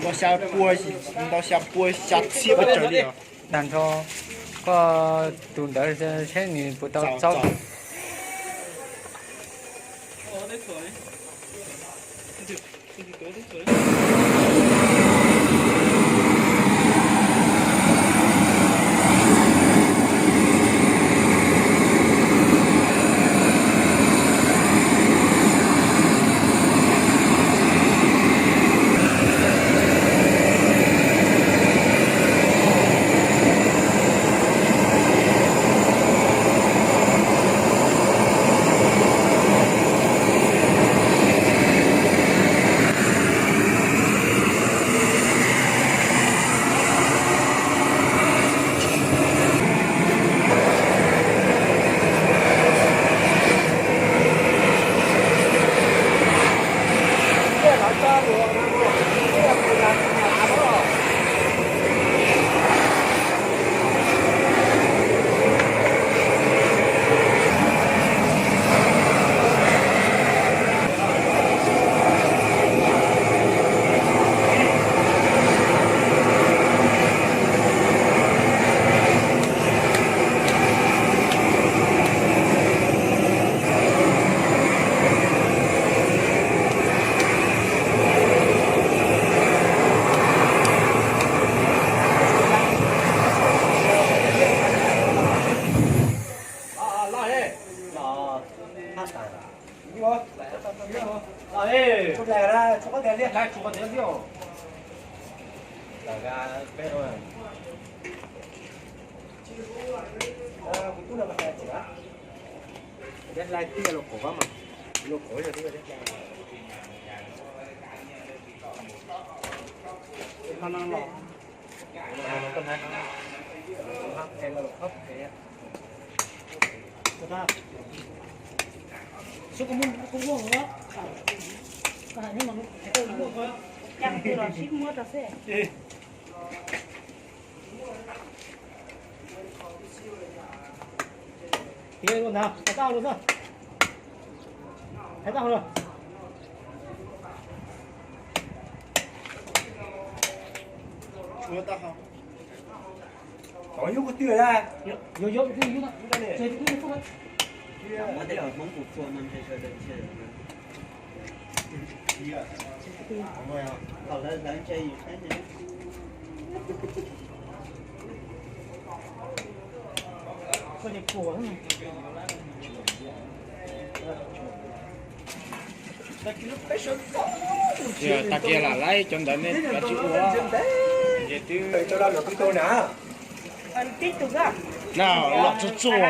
Ntau xya pua, ntau xya pua xya txhiab pes tsawg li os. Tag nrho koj tus ntawd seb nws puas tau txaus. Tag kis lam laib cov ntawd nej kav tsij ua. Ces twb na los txog txog.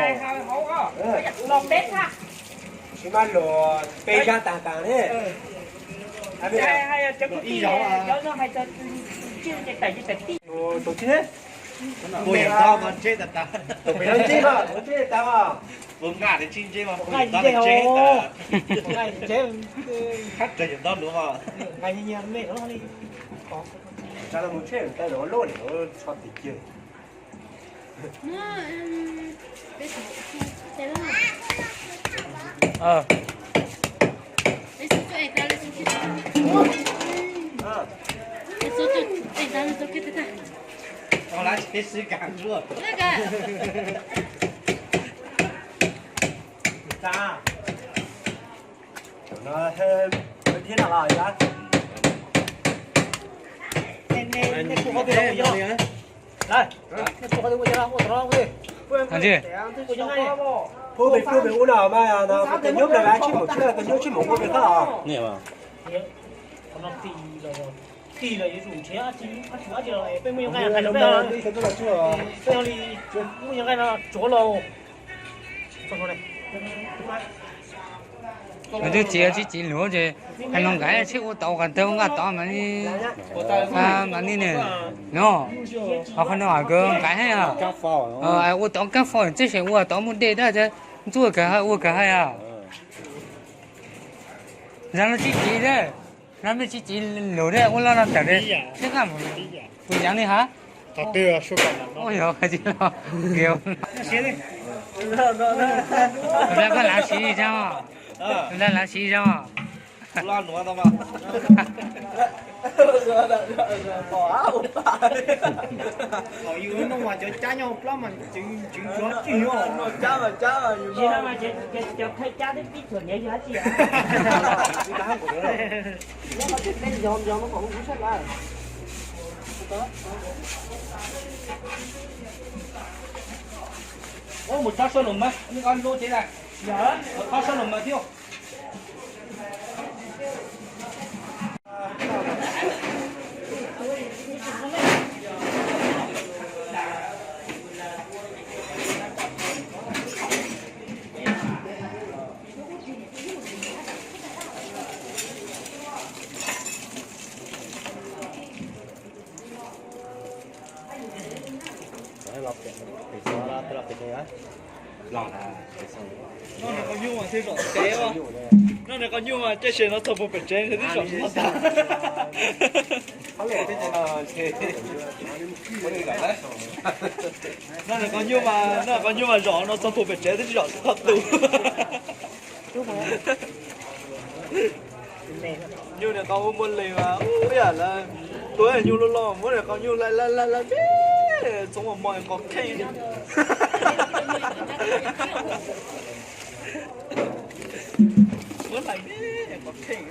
Tsis mas luag peb zaj tas tas ne. Tus pem no ntseb mas, tus ntseb tas mas. Tus nqa tus tsis ntseb mas, tus nqa tus ntseb tas. Hab raws yus ntaub nuav mas. Tsa los mus tsheb ntawd los loj li, tsho tim kiag. Ua pem pem ua no mas no pem nyuj pem tsib mus tsib pem nyuj tsib mus ua pem toj. Tus txiv tsis txiv luv ces hais no nkaiv tsis ua tau qhov twg nqa tod mas li, mas li ne, no, qhov no kawg nkaiv heev, ua tod kab fo txij se ua tod mus dej dab ntxuaj kawg ua kawg hais. Zag no tsis txiv, zag no tsis txiv luv ua loj no tawm li, tib nqaj mus, tus yav li ha. Ua yog tsis los, koj lav siv zog, lav siv zog. Mus txhob sab lus mas, neb koj lub tsev na, txhob sab lus mas thiab. No nws qhov nyuj mas thiaj zom tsev os. No nws qhov nyuj mas caij se no txog puag pem tsev nws twb zom tag. No nws qhov nyuj mas, no qhov nyuj mas zom no txog puag pem tsev twb tsis zom txog tus. Nyuj niag qau ua muaj leeg mas ib yam lawv tua nyuj loj loj muab niag qau nyuj laij laij laij laij txhoov mos mos qos kheej. Muab laij me qos kheej.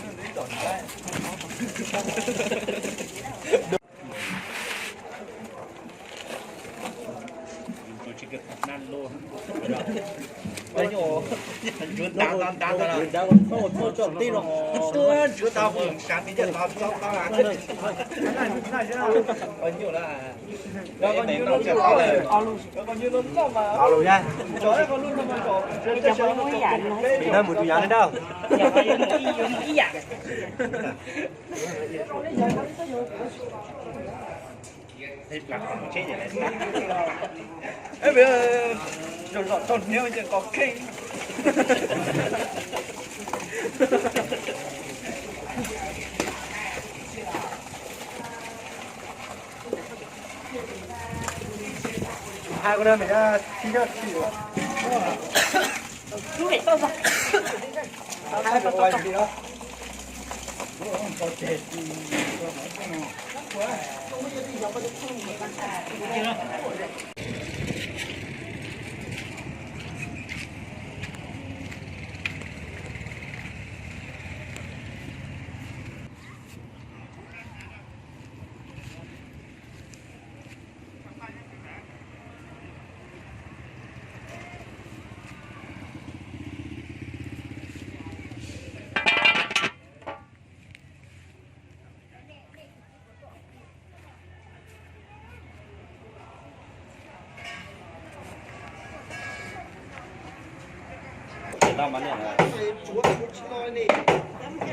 Mus tus yav li dab. Zom zom tau hniav ces qos kheej. Hais ko na, mej tib nyob tsis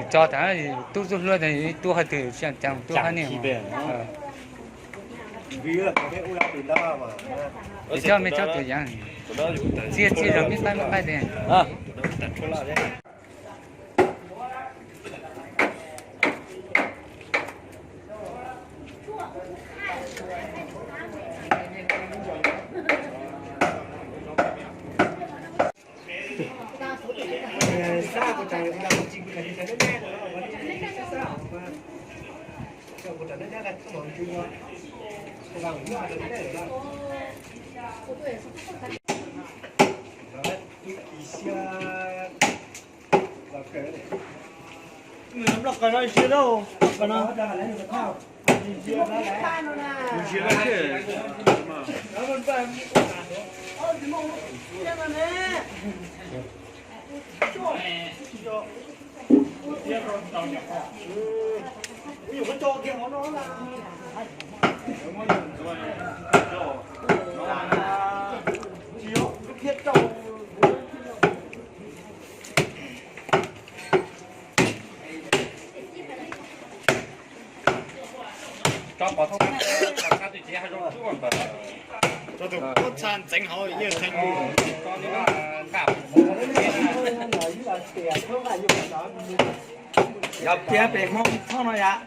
Tso tas tub tub hlub tas tub hais twg tsis cas tub hab niam. Coj mej coj tus yav, txia txia zog mej qaij mej qaij tias. Nws nplooj qas no zia lauj, nplooj qas no. Zia lauj. Tso pov thoob, tso sab twg tsis haj zoo tsuag ntawd. Tso tus pob txha ntxeev hauv yeej tseem mus. Yog tias pem Hmoob txhob no yom.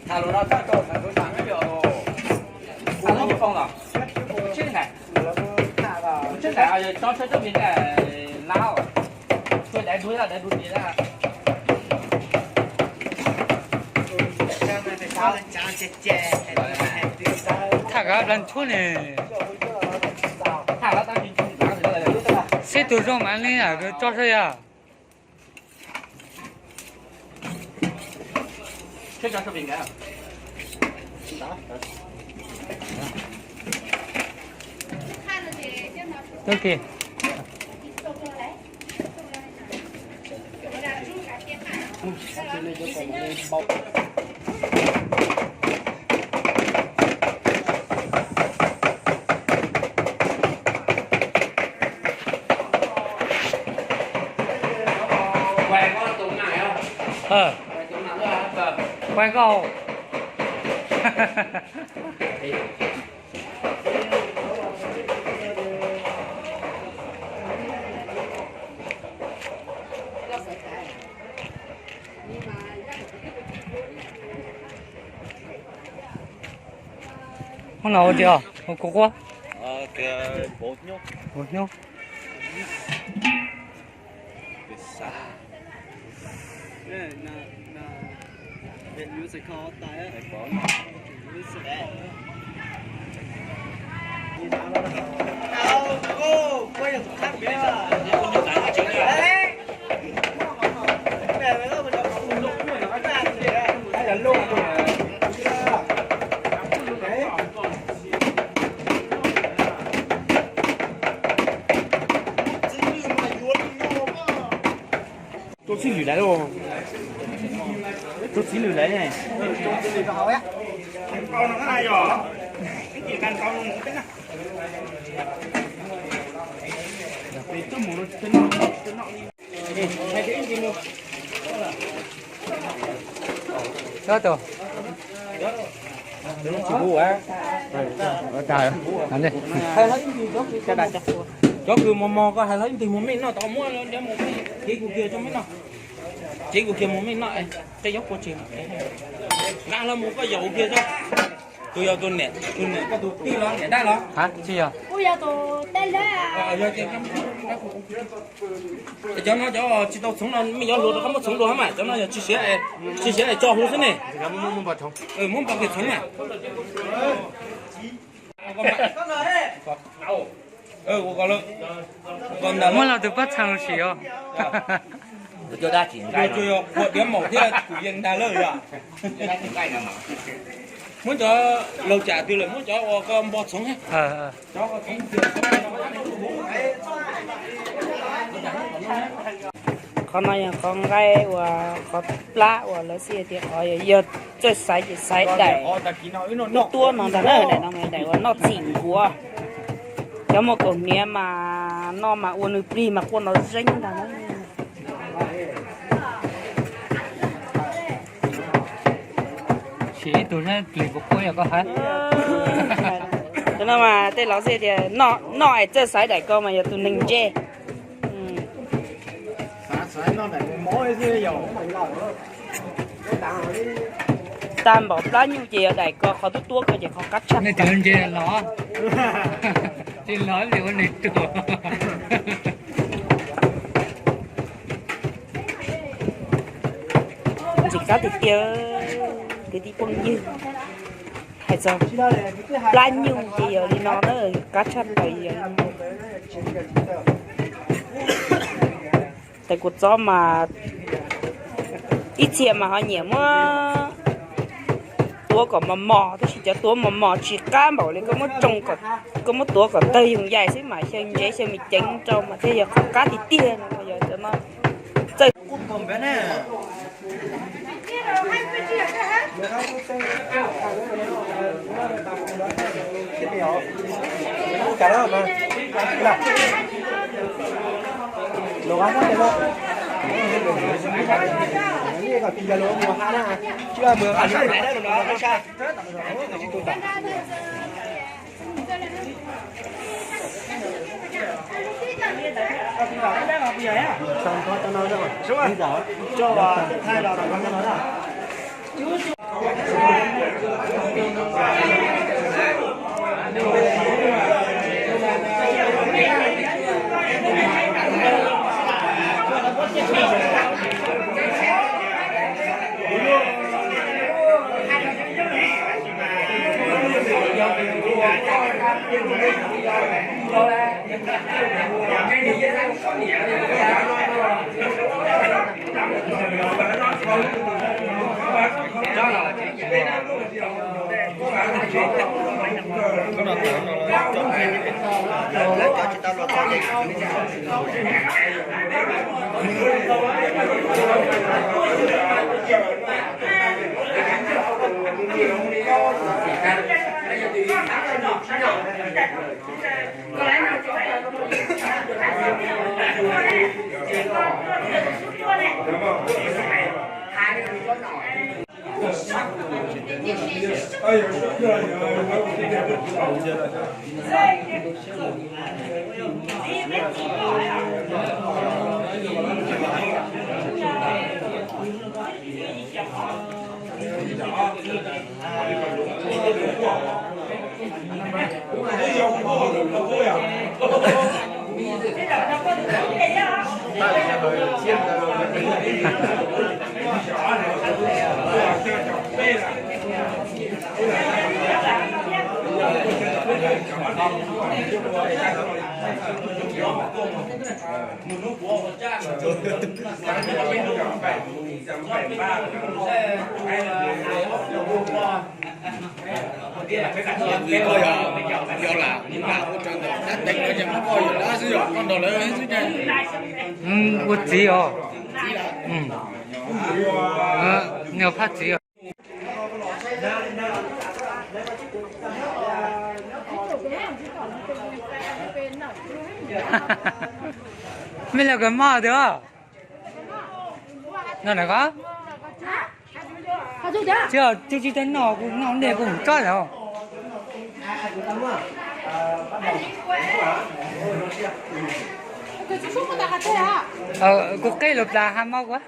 Tham lus no txog rau sawv daws na yom. Tham lus poob los, tsis ntaim, tsis ntaim, tso tshawb tsob mis lab, tshawb daiv dua, daiv dua mis lab. Tham kav plas ntsuab ne. Seb tus zoo mas li tso saib yog. Tag kis. Quay koj. Hoob no ua dli os, ua kua quab. Ua nyob. Rau txij lwm lawv, rau txij lwm lawv ne. Cov kws mos mos koj hais hlo ib ntwg mus mej noj tau muab cov mus mej, cev kuv kiag cov mej noj. Cev kuv kiag mus mej noj, tej yob kua tseg. Nqa hlo mus koj yaum kiag cov. Tus yog tus niam, tus niam koj tus tij los niam dab los? Tsis yog. Cov no cov tsis tau txhoov no mej yuav hluas rau qhov muab txhoov dua mas cov no yog tsis siav, tsis siav es tso huv xwb ne. Muab npo kiag txhoov mas. Muab los tus pab txha los sim os. Yog ua diav maum thiab kuv yeej dag lawm yom. Muab cov laug cas twg lawm muab cov uas koj npo txhoov. Qhov no yog qhov nqaij uas qhov plab uas lawv xij tias qhov yog txawj xaiv ces xaiv daim tuab tuab no ntag na, daim no daim uas noj txhim nkuav. Cov muaj kaus hniav mas noj mas ua nws plig mas quaj nrov zeeb ntag na. Sim ib tug saib plig puas quaj yog koj hais. Cov no mas tej laus xij tias noj es txawj xaiv daim ko mas yog tus neeg ntse. Tag npaum plab nyuj ces yog daim ko qhov tuab tuab ko ces qhov qab tshaj. Nej tus ntse los, tsis los li ua neeg tuag. Ntxim qab tiag tiag, kwv tij phooj ywg. Hais txog plab nyuj ces yog li no na, qab tshaj plaws yog li no. Tais kua txob mas ib txhia mas ho nyiam muab tuav kom mos mos, tab sis cov tuav mos mos tsis qab npaum li koj muab tsoo, koj muab tuav kom tawg yooj yim xwb mas xyaw ntsev xyaw me ceev rau mas thiaj yog qab tiag tiag no, yog cov no txawj. Koj yog, yog lam, lam ua raws ntawm dab teev no ces muab koj yawm dab xwb, yog koj nrog lawv xwb ces. Ua txiv os. Nws phaj txiv os. Mej laug kawg maj tiag. No na koj. Tsis, tsis tau noj, kuv noj dej kuv mus tsob lawm. Kuv qeb los plas ha mab kuv.